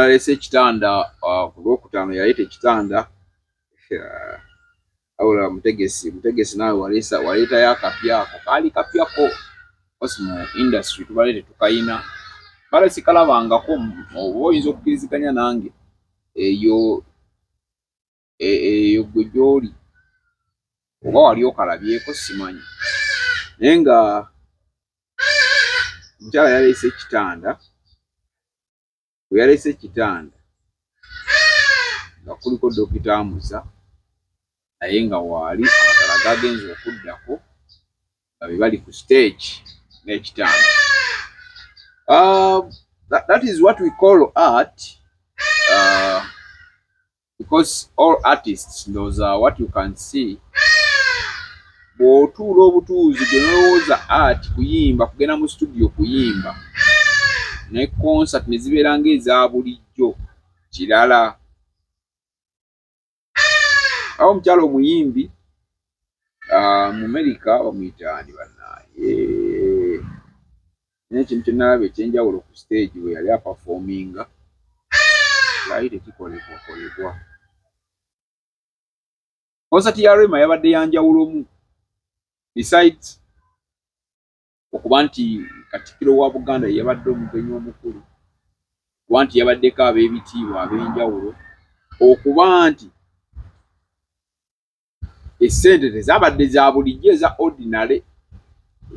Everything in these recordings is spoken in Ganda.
Yaleese ekitanda ku Lwokutaano, yaleeta ekitanda. Wabula mutegesi, mutegesi naawe waleesa, waleetayo akapya ako kaali kapyako osi mu industry tubale tetukayina bale sikalabangako. Oba oyinza okukkiriziganya nange eyo eyo gwe gy'oli oba wali okalabyeko simanyi, naye nga omukyala yaleese ekitanda. Bwe yaleese ekitanda nga kuliko Dokita Amuza, naye nga waali amatala gagenze okuddako nga be bali ku stage n'ekitanda. That is what we call art, because all artists ndowooza what you can see, bw'otuula obutuuzi gwe nolowooza art kuyimba, kugenda mu studio kuyimba ne concert ne zibeera ng'eza bulijjo kirala. Awo omukyala omuyimbi mu America bamuyita ani bannaaye, naye ekintu kye nalaba ekyenjawulo ku stage bwe yali aperforminga kyali tekikolebwa kolebwa. Concert ya Rema yabadde ya njawulomu, besides okuba nti Katikkiro wa Buganda ye yabadde omugenyi omukulu, okuba nti yabaddeko ab'ebitiibwa ab'enjawulo, okuba nti essente tezabadde za bulijjo eza ordinary,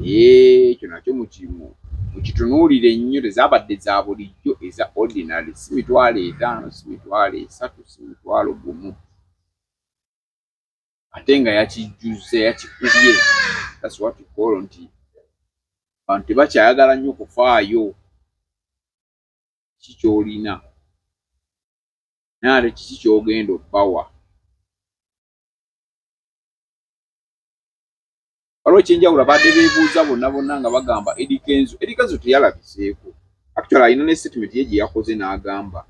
ekyo nakyo mukitunuulire nnyo, tezabadde za bulijjo eza ordinary, si 50,000, si 30,000, si 10,000, ate nga yakijjuzza, yakikubye. That's what you call nti abantu tebakyayagala nnyo kufaayo kiki ky'olina, naye ate kiki ky'ogenda obbawa. Waliwo ekyenjawulo abadde beebuuza bonna bonna nga bagamba Eddy Kenzo. Eddy Kenzo teyalabiseeko. Actually alina ne statement ye gye yakoze n'agamba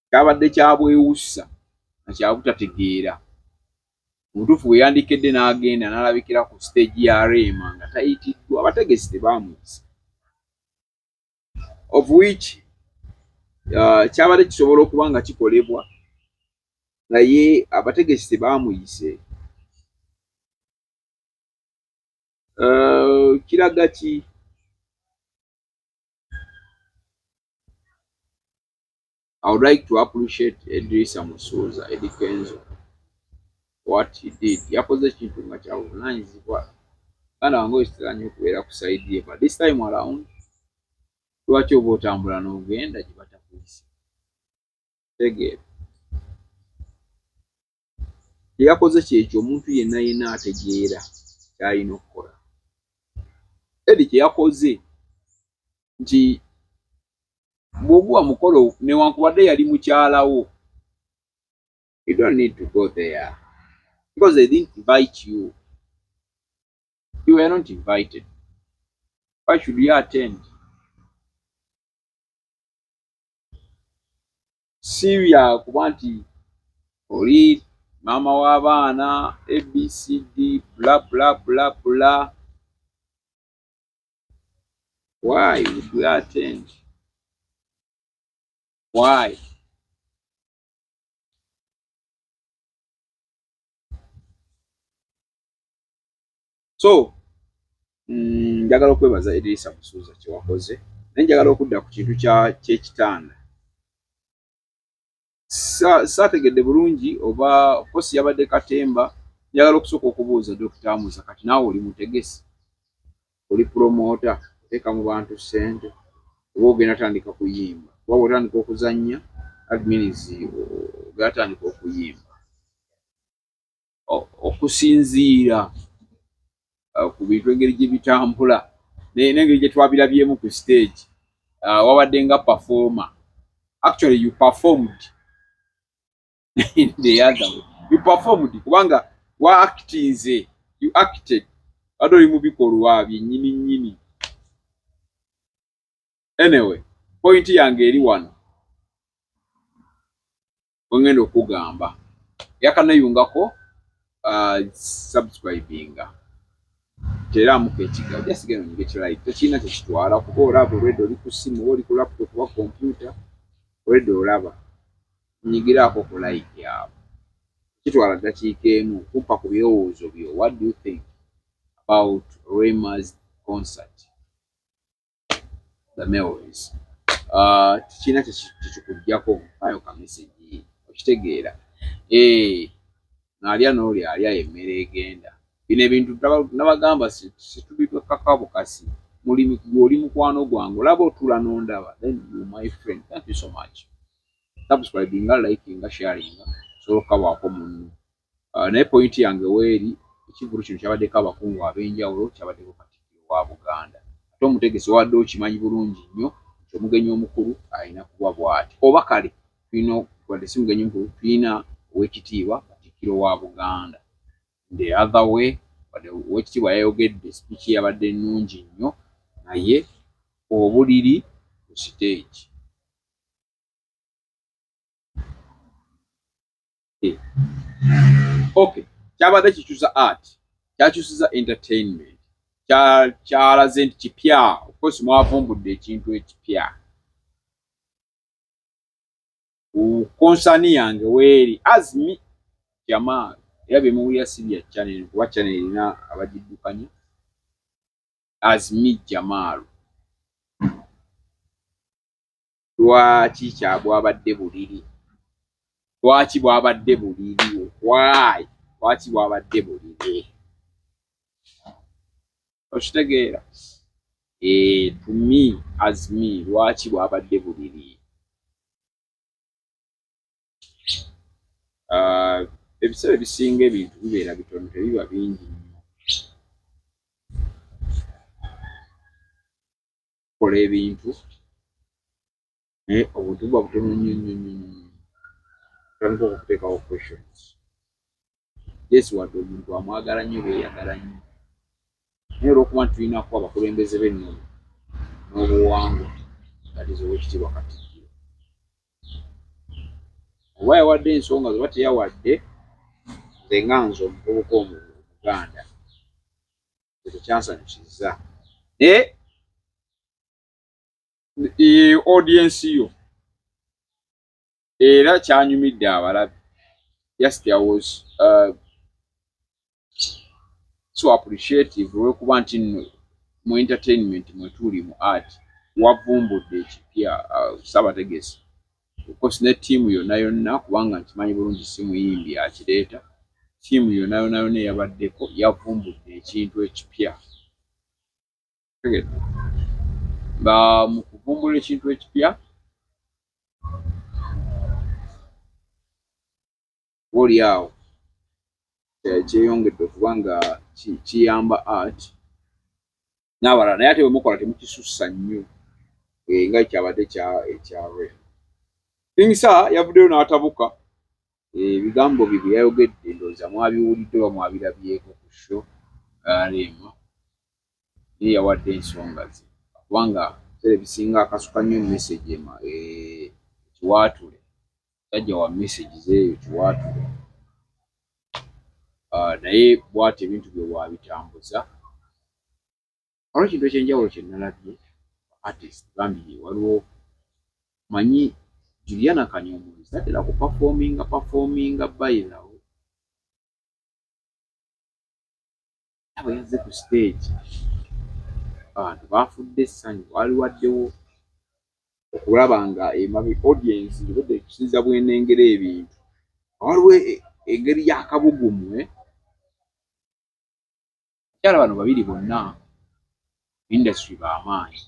kyabadde kya bwewussa na kya butategeera. Omutuufu bwe yandikedde n'agenda n'alabikira ku stage ya Rema nga tayitiddwa, abategesi tebaamuyise, of which kyabadde kisobola okuba nga kikolebwa, naye abategesi tebaamuyise. Kiraga ki? I would like to appreciate Edrisa Musuuza, Eddy Kenzo, what he did. Yakoze ekintu nga kya buvunaanyizibwa. Muganda wange oyo sitera nnyo okubeera ku side ye, but this time around lwaki oba otambula n'ogenda gye batakuyise? Tegeera. Kye yakoze kyekyo omuntu yenna yenna ategeera ky'alina okukola. Eddy kye yakoze nti bw'oguwa mukolo newankubadde yali mukyalawo, you don't need to go there because they didn't invite you. You were not invited. Why should you attend? Si bya kuba nti oli maama w'abaana ABCD bla bla bla bla. Why would we attend? Why? So njagala okwebaza Edrisa Musuuza kye wakoze, naye njagala okudda ku kintu ky'ekitanda. Saategedde bulungi oba of course yabadde katemba. Njagala okusooka okubuuza Dr. Amuza, kati naawe oli mutegesi, oli promoter, oteeka mu bantu ssente, oba ogenda tandika kuyimba? Kuba bw'otandika okuzannya that means ogenda tandika okuyimba. Okusinziira ku bintu engeri gye bitambula n'engeri gye twabirabyemu ku stage, wabadde nga performer. Actually you performed in the other way. You performed kubanga wa actinze, you acted. Ate oli mu bikolwa byennyini nnyini. Anyway, point yange eri wano. Wengenda okugamba yakanayungako subscribinga teraamuko ekigambo, just genda onyige kirike, tekirina kyekitwala kuba olaba olwedde oli ku ssimu oba oli ku laptop oba computer. Already olaba nyigiraako ku like awo, kitwala ddakiika emu kumpa ku birowoozo byo. What do you think about Rema's concert, the Melrose? Tekirina kyekikugjako, mpayo ka message, okitegeera? Naalya n'oli alya emmere egenda. Bino ebintu nabagamba situbikaka bukasi. Muli gw'oli mukwano gwange, olaba otuula n'ondaba, then you my friend, thank you so much. Subscribinga, likinga, sharinga, osobola okukabaako munno. Naye point yange weeri, ekivvulu kino kyabaddeko abakungu ab'enjawulo, kyabaddeko Katikkiro wa Buganda, ate omutegesi wadde okimanyi bulungi nnyo nti omugenyi omukulu alina kuba bw'ati, oba kale tulina, wadde si mugenyi mukulu, tulina ow'ekitiibwa Katikkiro wa Buganda. The other way, wadde ow'ekitiibwa yayogedde, speech yabadde nnungi nnyo, naye obuliri ku stage. Okay, kyabadde kikyusa art, kyakyusiza entertainment, kyalaze nti kipya. Of course mwavumbudde ekintu ekipya. Concern yange weeri, Azmi Jamal, era byemuwulira si bya channel, kuba channel erina abagiddukanya. Azmi Jamal, lwaki kyabwabadde buliri? Lwaki bwabadde buliri? Why? Lwaki bwabadde buliri? Okitegeera? To me, as me, lwaki bwabadde buliri? Ebiseera ebisinga ebintu bibeera bitono, tebiba bingi nnyo. Kola ebintu naye obuntu buba butono nnyo nnyo nnyo nnyo, otandika okuteekawo questions. Yes, wadde omuntu amwagala nnyo, beeyagala nnyo, naye olw'okuba nti tulina kuba abakulembeze b'ennono n'obuwangwa, katiza ow'ekitiibwa Katikkiro oba yawadde ensonga ze oba teyawadde, nze nga nze omuvubuka Omuganda, ekyo kyansanyusizza. Naye audience yo era kyanyumidde abalabi. Yes, there was so appreciative olw'okuba nti nno mu entertainment mwetuli, mu art wavumbudde ekipya. Saabategesi, of course, ne ttiimu yonna yonna, kubanga nkimanyi bulungi si muyimbi akireeta, ttiimu yonna yonna yonna eyabaddeko yavumbudde ekintu ekipya. Nga mu kuvumbula ekintu ekipya, oli awo kyeyongedde okuba nga kiyamba art n'abalala, naye ate bwe mukola temukisussa nnyo, nga kyabadde ekya Rema. King Saha yavuddeyo n'atabuka ebigambo bye bye yayogedde, ndowooza mwabiwulidde oba mwabirabyeko ku show Rema, naye yawadde ensonga ze, kubanga ebiseera ebisinga akasuka nnyo message ema kiwaatule, musajja wa message zeeyo kiwaatule, naye bw'atyo ebintu bye bw'abitambuza. Waliwo ekintu eky'enjawulo kye nalabye, artist bambi, waliwo manyi Juliana Kanyomozi tatera ku performinga performinga by the way, bwe yazze ku stage abantu baafudde essanyu, waaliwaddewo okulaba nga emabe audience obadde kusinza bwenengera ebintu, waliwo engeri y'akabugumu. Abakyala bano babiri bonna industry b'amaanyi,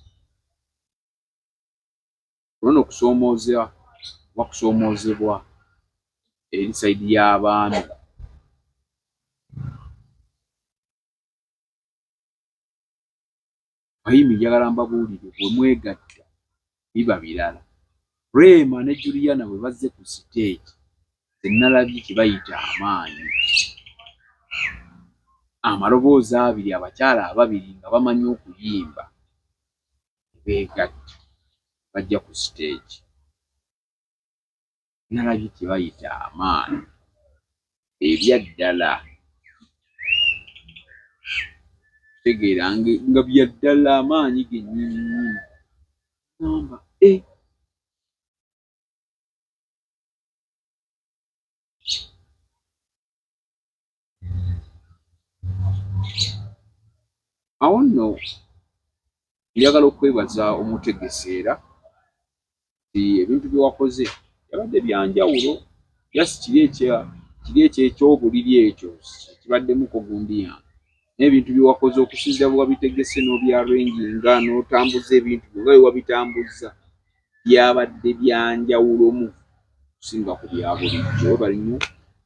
olwo okusoomooza oba kusoomoozebwa eri side y'abaami. Abayimbi njagala mbabuulire, bwe mwegatta biba birala. Rema ne Juliana bwe bazze ku siteegi, nze nalabye kye bayita amaanyi, amaloboozi abiri, abakyala ababiri nga bamanyi okuyimba ne beegatta bajja ku siteegi, nalabye kye bayita amaanyi ebyaddala, kitegeera nga byaddala amaanyi gennyini nnyini, ŋŋamba eh. Awo nno njagala okwebaza omutegesi era nti ebintu bye wakoze byabadde bya njawulo, just kiri ekya kiri ekyekyobuliri ekyo kibaddemuko gundi yange, naye ebintu bye wakoze okusinziira bwe wabitegese n'obyarenjinga n'otambuza ebintu byo nga bwe wabitambuzza byabadde bya njawulomu okusinga ku bya bulijjo. Webale nnyo,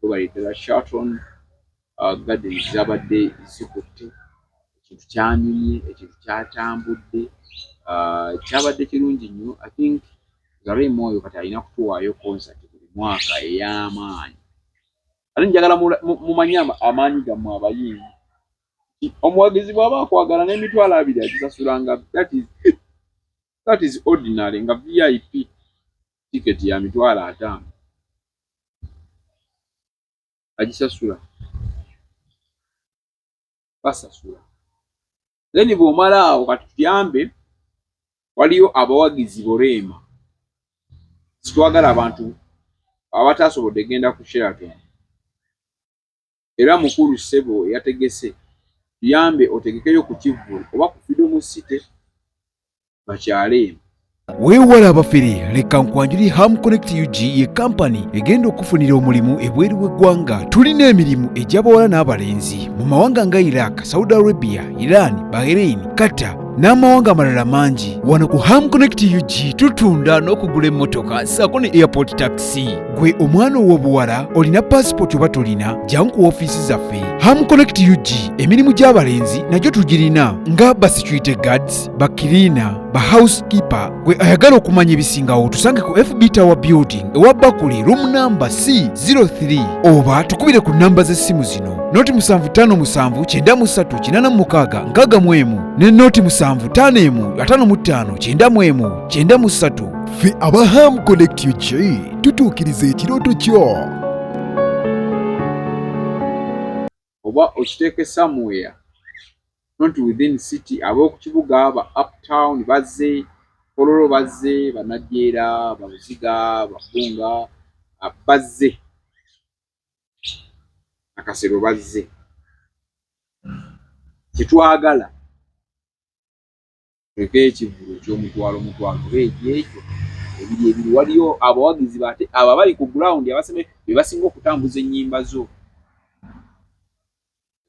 webale ddala. Sheraton Gardens zabadde zikutte ekintu kyanyumye, ekintu kyatambudde, kyabadde kirungi nnyo. I think Zari oyo kati alina kutuwaayo concert buli mwaka ey'amaanyi. Ate njagala mumanye amaanyi gammwe abayimbi. Omuwagizi bw'aba akwagala n'emitwalo 20 agisasula, nga that is ordinary, nga VIP ticket ya 50,000 agisasula, basasula. Then bw'omala awo, kati tuyambe, waliyo abawagizi bo Rema. Sitwagala abantu abatasobodde genda ku Sheraton. Era mukulu ssebo eyategese, tuyambe otegekeyo ku kivvulu oba ku Freedom City bakyale eno. Weewala abafere, leka nkwanjuli Ham Connect UG ye kampani egenda okufunira omulimu ebweru w'eggwanga. Tulina emirimu egy'abawala n'abalenzi mu mawanga nga Iraq, Saudi Arabia, Iran, Bahrain, Qatar n'amawanga amalala mangi. Wano ku Ham Connect UG tutunda n'okugula emmotoka ssaako ne airport taxi. Gwe omwana ow'obuwala olina pasipoti oba tolina, jangu ku ofiisi zaffe Ham Connect UG. Emirimu gy'abalenzi nagyo tugirina nga ba security guards, ba cleaner, ba housekeeper. Gwe ayagala okumanya ebisingawo, tusange ku FB Tower Building ewa Bakuli, room number C03, oba tukubire ku namba z'essimu zino: 075 93 86 61 ne 075 55 91 93. Ffe aba Ham Connect UG tutuukiriza ekirooto kyo. Oba okiteeke somewhere not within city. Ab'oku kibuga ba uptown bazze, Kololo bazze, Banajjeera, Babuziga, Babunga bazze, Akasero bazze. Kyetwagala tuleke ekivvulu eky'omutwalo mutwalo oba egyekyo ebiri ebiri. Waliyo abawagizi bate abo abali ku ground abaseme be basinga okutambuza ennyimba zo.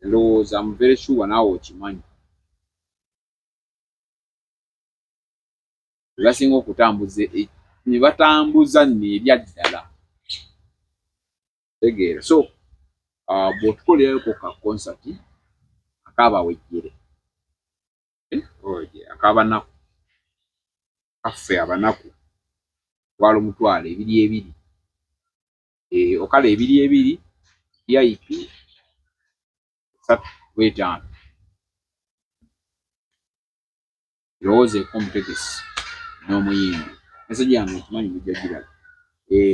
Ndowooza I'm very sure naawe okimanyi, be basinga okutambuza ne batambuza nno ebya ddala, tegeera. So bw'otukolerayoko ka concert akaabawejjere, eh, ak'abanaku kaffe abanaku, twalo mutwalo ebiri ebiri, okala ebiri ebiri, VIP 3 oba 5. Lowoozeeko omutegesi n'omuyimbi. Message yange nkimanyi mujja giraba,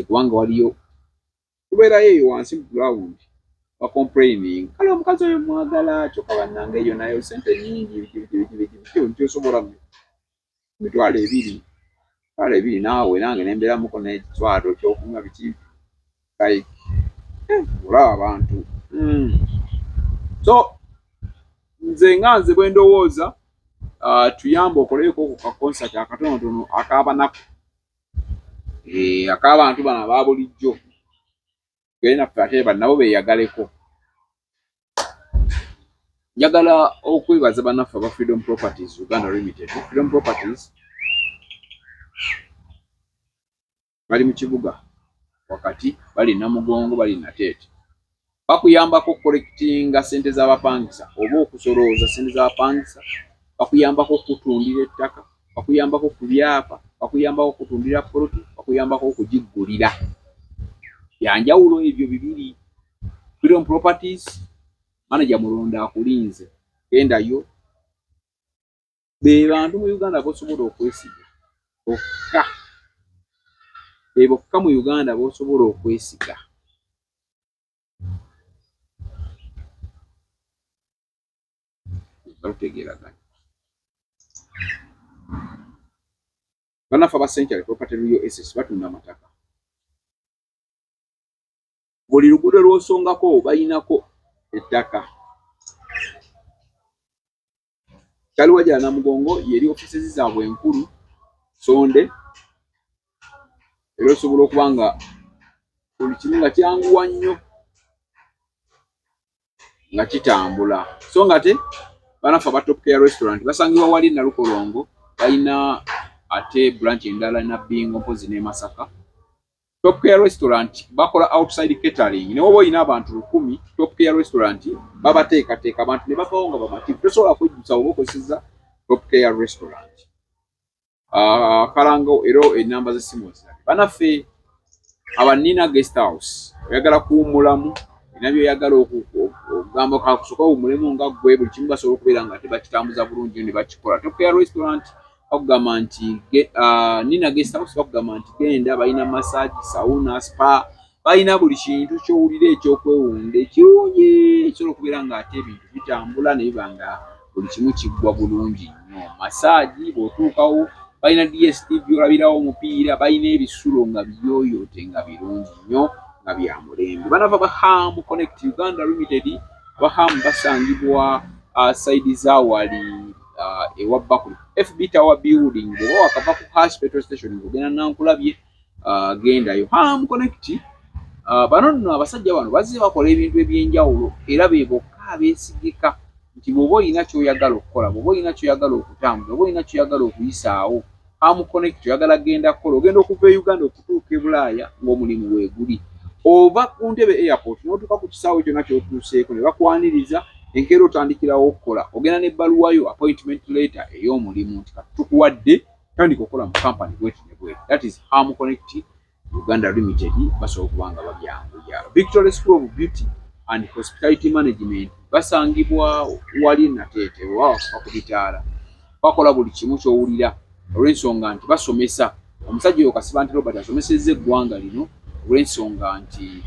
kubanga waliyo tubeerayo eyo wansi mu ground ba complaining, kale omukazi oyo mwagala, kyokka bannange eyo nayo sente nyingi, biki biki biki biki biki, nti osobola 20,000, 20,000, naawe nange nembeeramuko n'ekitwalo ekyokunywa biki, like olaba abantu. So nze nga nze bwe ndowooza, tuyambe okoleyeko ku ka concert akatonotono ak'abanaku, ak'abantu bano aba bulijjo, tugende naffe ate nabo beeyagaleko. Njagala okwebaza bannaffe aba Freedom Properties Uganda Limited. Freedom Properties bali mu kibuga wakati, bali Namugongo, bali Nateete. Bakuyambako okucollectinga sente z'abapangisa oba okusolooza sente z'abapangisa, bakuyambako okutundira ettaka, bakuyambako ku byapa, bakuyambako okutundira poloti, bakuyambako okugiggulira. Byanjawulo ebyo bibiri. Freedom Properties, manager Mulonda akulinze, gendayo. Be bantu mu Uganda b'osobola okwesiga bokka, be bokka mu Uganda b'osobola okwesiga. Balutegeeraganya bannaffe aba Century Property Real Estate batunda amataka. Buli luguudo lw'osongako balinako ettaka. Kyaliwajjala Namugongo yeri offices zaabwe enkulu Sonde, era osobola okuba nga buli kimu nga kyanguwa nnyo nga kitambula. So nga ate banaffe aba Top Care Restaurant basangibwa wali Nalukolongo, balina ate branch endala Nabbingo mpozi ne Masaka. Top Care Restaurant bakola outside catering, ne woba olina abantu 1000, Top Care Restaurant babateekateeka abantu ne bavawo nga bamativu. Tosobola kwejjusa oba okozesezza Top Care Restaurant. Akalango era enamba z'essimu ozirabe. Banaffe aba Nina Guest House, oyagala kuwummulamu, olina by'oyagala okugamba, kakusooka owummulemu nga ggwe, buli kimu basobola okubeera nga tebakitambuza bulungi ne bakikola. Top Care Restaurant bakugamba nti Nina Guest House bakugamba nti genda, balina massage, sauna, spa, balina buli kintu ky'owulira ekyokwewunda ekirungi ekisobola okubeera ng'ate ebintu bitambula ne biba nga buli kimu kiggwa bulungi nnyo. Massage bw'otuukawo balina DSTV olabirawo omupiira, balina ebisulo nga biyooyoote nga birungi nnyo nga bya mulembe. Banava ba Ham Connect Uganda Limited, aba Ham basangibwa side za wali ewa Bakuli FB Tower Building, bw'oba wakava ku Hass petrol station ng'ogenda Nankulabye, gendayo Ham Connect. Bano nno abasajja bano bazze bakola ebintu ebyenjawulo era be bokka abeesigika nti bw'oba olina ky'oyagala okukola, bw'oba olina ky'oyagala okutambuza, oba olina ky'oyagala okuyisaawo, Ham Connect oyagala genda kukola, ogenda okuva e Uganda okutuuka e Bulaaya ng'omulimu weeguli, ova ku Ntebe airport n'otuuka ku kisaawe kyonna ky'otuuseeko ne bakwaniriza, enkeera otandikirawo okukola, ogenda n'ebbaluwa yo, appointment letter ey'omulimu nti kati tukuwadde, tandika okukola mu company bweti ne bweti. That is Ham Connect Uganda Limited, basobola okuba nga babyanguya. Victory School of Beauty and Hospitality Management basangibwa wali Nateete oba wakufa ku bitaala, bakola buli kimu ky'owulira olw'ensonga nti basomesa. Omusajja oyo Kasibante Robert asomesezza eggwanga lino olw'ensonga nti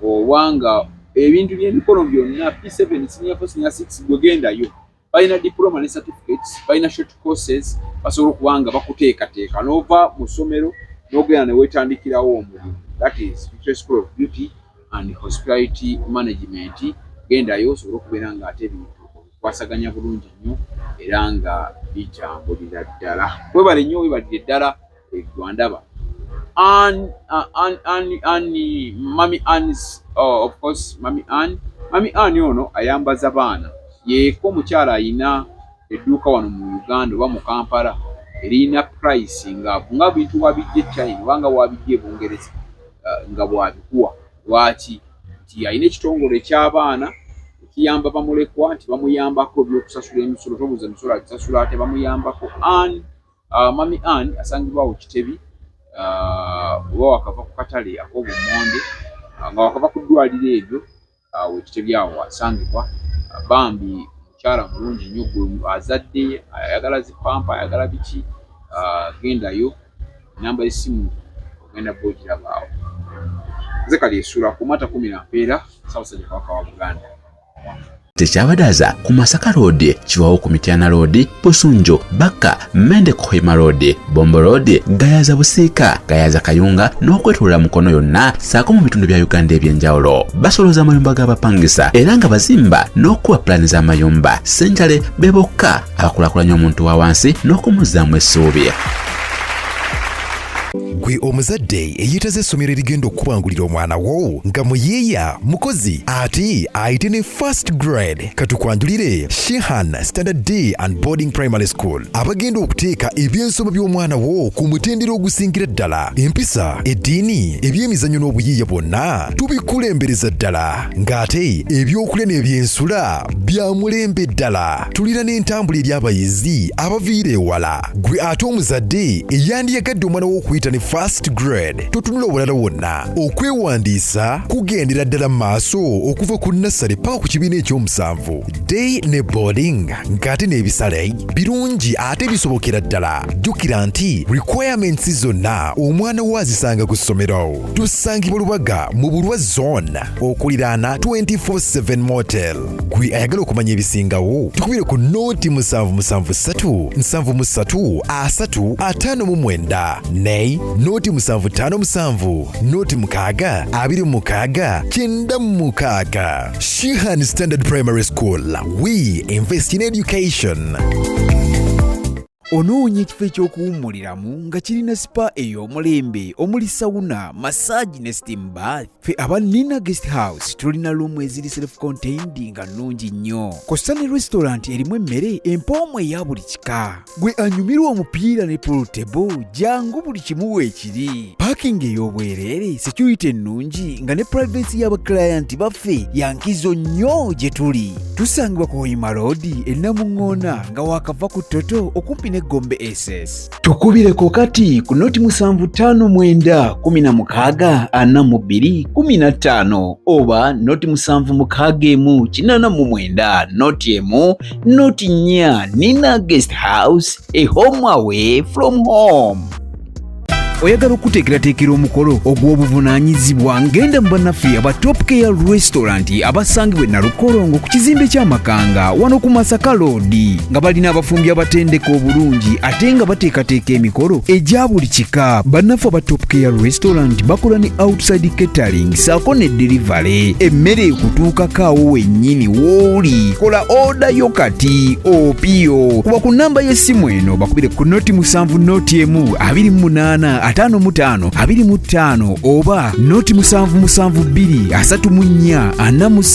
obanga ebintu by'emikono byonna P7, senior 4, senior 6, gwe gendayo, balina diploma ne certificates, balina short courses, basobola okuba nga bakuteekateeka n'ova mu ssomero n'ogenda ne weetandikirawo omulimu. That is Victory School of Beauty and Hospitality Management. Gendayo osobole okubeera nga ate ebintu obikwasaganya bulungi nnyo era nga bitambulira ddala. Webale nnyo, webalire ddala eggwandaba. Ann, Ann, Ann, Ann, Mami Ann's, oh, of course, Mami Ann. Mami Ann ono ayambaza baana. Yeeko omukyala ayina edduuka wano mu Uganda oba mu Kampala erina price nga bintu wabijja e China oba nga wabijja e Bungereza nga bwabikuwa. Lwaki? Nti alina ekitongole eky'abaana ekiyamba bamulekwa, nti bamuyambako ebyokusasula emisolo, tobuuza emisolo agisasula ate bamuyambako. Ann, Mami Ann asangibwa awo Kitebi, oba wakava ku katale ak'obummonde, nga wakava ku ddwaliro eryo awo Ekitebi awo asangibwa. Bambi mukyala mulungi nnyo, gwe azadde ayagala zipampa, ayagala biki, gendayo, enamba y'essimu ogenda bba ogiraba awo. Nze kali esula ku Mata 10 na mpeera, Ssaabasajja Kabaka wa Buganda. Tekyabadaza ku Masaka Road, Kiwawo ku Mityana Road, Busunju, Bakka, Mende ku Hoima Road, Bombo Road, Gayaza Busiika, Gayaza Kayunga n'okwetoloola Mukono yonna ssaako mu bitundu bya Uganda eby'enjawulo. Basolooza amayumba g'abapangisa era nga bazimba n'okukuba pulaani z'amayumba. Ssenjale be bokka abakulaakulanya omuntu wa wansi n'okumuzzaamu essuubi. Gwe omuzadde eyeetaza essomero erigenda okukubangulira omwana wo nga muyiiya, mukozi ate ayite ne first grade, katukwanjulire Shihan Standard Day and Boarding Primary School, abagenda okuteeka ebyensoma by'omwana wo ku mutendera ogusingira ddala. Empisa, eddiini, ebyemizannyo n'obuyiiya bwonna tubikulembereza ddala, ng'ate ebyokulya n'ebyensula bya mulembe ddala. Tulina n'entambula eri abayizi abaviira ewala. Gwe ate omuzadde eyandiyagadde omwana wo okuyita ne first grade, totunula walala wonna. Okwewandiisa kugendera ddala mu maaso okuva ku nursery paka ku kibiina ekyomusanvu, day ne boarding, ng'ate n'ebisale birungi ate bisobokera ddala. Jjukira nti requirements zonna omwana wo azisanga ku ssomero. Tusangibwa Lubaga mu Bulwa Zone okuliraana 24/7 Motel. Gwe ayagala okumanya ebisingawo, tukubire ku noti 773 73 30 59 ne 0 757 0 6 26 96. Shihan Standard Primary School, we invest in education. Onoonya ekifo eky'okuwummuliramu nga kirina spa ey'omulembe omuli sauna, massage ne steam bath? Ffe aba Nina Guest House tulina room eziri self contained nga nnungi nnyo, kw'ossa ne restaurant erimu emmere empoomu eya buli kika. Gwe anyumirwa omupiira ne pool table, jangu, buli kimu weekiri. Parking ey'obwereere, security ennungi nga ne privacy y'abaclient baffe yankizo nnyo gye tuli. Tusangibwa ku Hoima Road e Namuŋŋoona nga waakava ku Toto okumpi ne Gombe SS. Tukubireko kati ku 0 759 16 42 15 oba 0 761 89 01 04. Nina Guest House, a home away from home. Oyagala okuteekerateekera omukolo ogw'obuvunaanyizibwa? Ngenda mu bannaffe aba Top Care Restaurant abasangibwa e Nalukolongo ku kizimbe ky'Amakanga wano ku Masaka Road, nga balina abafumbi abatendeka obulungi ate nga bateekateeka emikolo egya buli kika. Bannaffe aba Top Care Restaurant bakola ne outside catering saako ne delivery, emmere ekutuukako awo wennyini w'oli. Kola order yo kati opiyo kuba ku namba y'essimu eno, bakubire ku 0 7 0 1 28 55 25 oba 0 7 7 2 34 43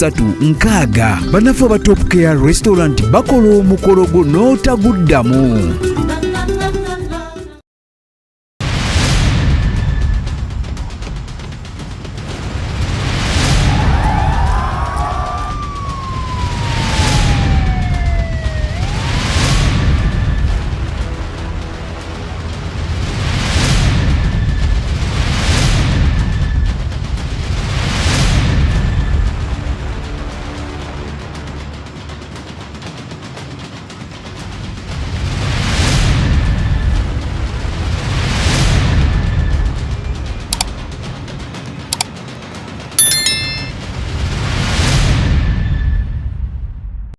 60. Bannaffe aba Top Care Restaurant bakola omukolo gwo n'otaguddamu.